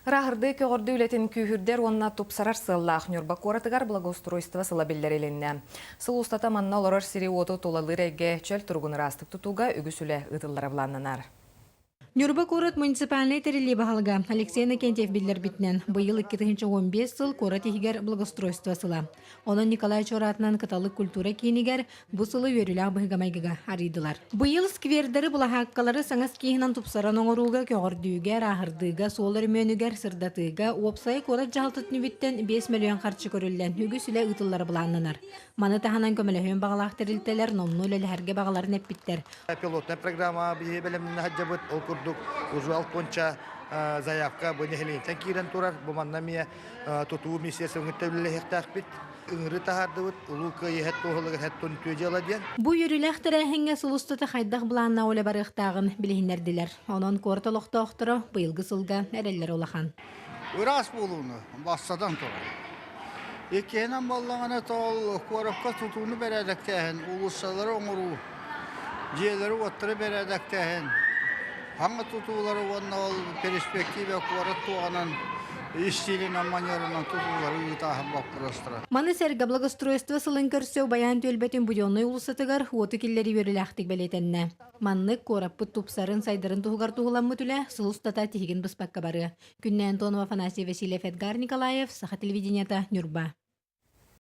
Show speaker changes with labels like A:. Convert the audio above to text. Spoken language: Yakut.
A: Ырааһырдыы көҕөрдүү үлэтин күүһүрдэр уонна тупсарар сыаллаах Ньурба куоратыгар благоустройство сыла биллэрилиннэ. Сыл устата манна олорор сири-уоту тулалыыр эйгэ чөл туругун ыраастык тутууга үгүс үлэ ыытыллара былааннанар.
B: Ньурба куорат муниципальнай тэриллии баһылыга Алексей Иннокентьев биллэрбитинэн, быйыл 2015 сыл куорат иһигэр благоустройство сыла. Онон Николай Чуораатынан Кыталык культура киинигэр бу сылы үөрүүлээх быһыыга-майгыга арыйдылар. Быйыл сквердэри, былаһааккалары саҥа скиһинэн тупсаран оҥорууга, көҕөрдүүгэ, ырааһырдыыга, суол өрөмүөнүгэр, сырдатыыга уопсай куорат дьаһалтатын үбүттэн 5 мөлүйүөн харчы көрүллэн, үгүс үлэ ыытыллара былааннанар. Маны таһынан көмөлөһүөн баҕалаах тэрилтэлэр номнуо үлэлэһэргэ баҕаларын эппиттэр.
C: Пилотная программа биһи бэлэмнэнэ сылдьабыт. Ол курдук уже алтонча заявка бу нэһилиэнньэттэн киирэн турар. Бу манна эмиэ тутуу министерствотын кытта үлэлэһиэхтээхпит. Ыҥырыы таһаардыбыт. Улуу Кыайыы һэт туоһулугар һэт үтүө дьыала диэн.
B: Бу үөрүүлээх тэрээһиҥҥэ сыл устата хайдах былааннаах үлэ барыахтааҕын билиһиннэрдилэр. Онон куорат олохтоохторо быйылгы сылга эрэллэрэ улахан.
D: Ыраас буолууну бастатан турар. Иккиһинэн буоллаҕына, ол куоракка тутууну бэрээдэктээһин, уулуссалары оҥоруу, дьиэлэри-уоттары бэрээдэктээһин, хаҥа тутуулары уонна ол перспективе куорат туоҕунан истиилинэн, манерынан тутуулары ыытааһын боппуруостара.
B: Маны сэргэ благоустройство сылын көрсө Убайаан түөлбэтин Буденнай уулуссатыгар уоту киллэрии үөрүүлээхтик бэлиэтэннэ. Маннык куораппыт тупсарын, сайдарын туһугар туһуламмыт үлэ сыл устата тиһигин быспакка барыа. Күннэ Антонова, Афанасий Васильев, Эдгар Николаев, Саха телевидениета, Ньурба.